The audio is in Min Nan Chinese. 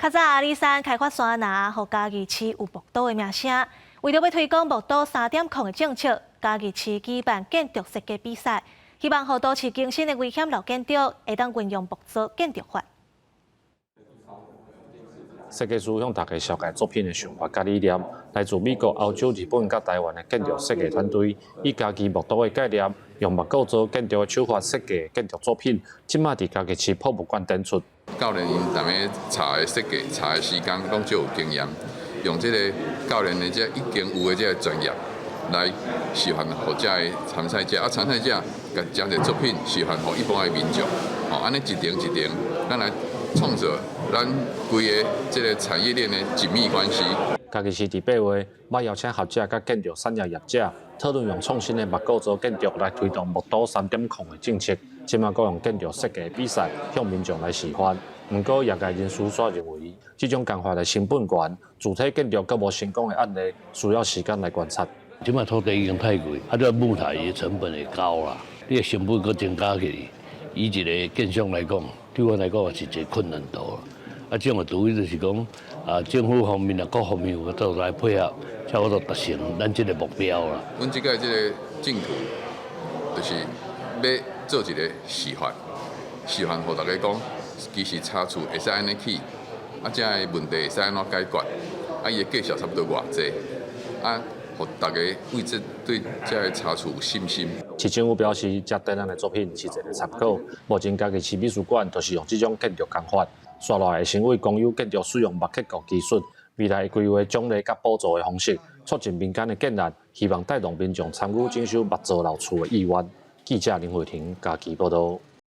較早阿里山開發山林，予嘉義市有木都的名聲。為著欲推廣木都3.0的政策，嘉義市舉辦建築設計比賽，希望予都市更新的危險老建築會當運用木造建築法。設計師向大家紹介作品的想法佮理念，來自美國、歐洲、日本佮台灣的建築設計團隊，以嘉義木都的概念，用木構造建築的手法設計建築作品，這馬佇嘉義市博物館展出。教練𪜶踮咧查的設計、查的時間攏足有經驗，用這個教練的這已經有的這個專業來示範予遮的參賽者，啊參賽者共將這作品示範予一般的民眾，吼，按呢一層一層，咱來創造咱規個這個產業鏈的緊密關係。嘉義市佇8月，捌邀請學者佮建築產業業者討論用創新的木構造建築來推動木都3.0的政策。這馬閣用建築設計比賽向民眾來示範。毋過業界人士煞認為，這種工法的成本懸，主體建築閣無成功的案例，需要時間來觀察。這馬土地已經太貴，啊，這木材的成本會高啦，你的成本閣增加起，以一個建商來講，對我來講也是一個困難度啦。啊，這種的除非就是講，啊，政府方面啊，各方面有法度來配合，才有法度達成咱這個目標啦。阮這屆這個競圖，就是欲做一個示範，示範予大家講，其實柴厝會使按呢起，啊，遮的問題會使按怎解決，啊，伊的價數差不多偌濟，啊，予大家對這對遮的柴厝有信心。市政府表示，這展覽的作品是一個參考。目前嘉義市美術館就是用這種建築工法，紲落來會成為公有建築使用木結構技術，未來會規劃獎勵佮補助的方式，促進民間的建案，希望帶動民眾參與整修木造老厝的意願。記者林慧婷嘉義報導。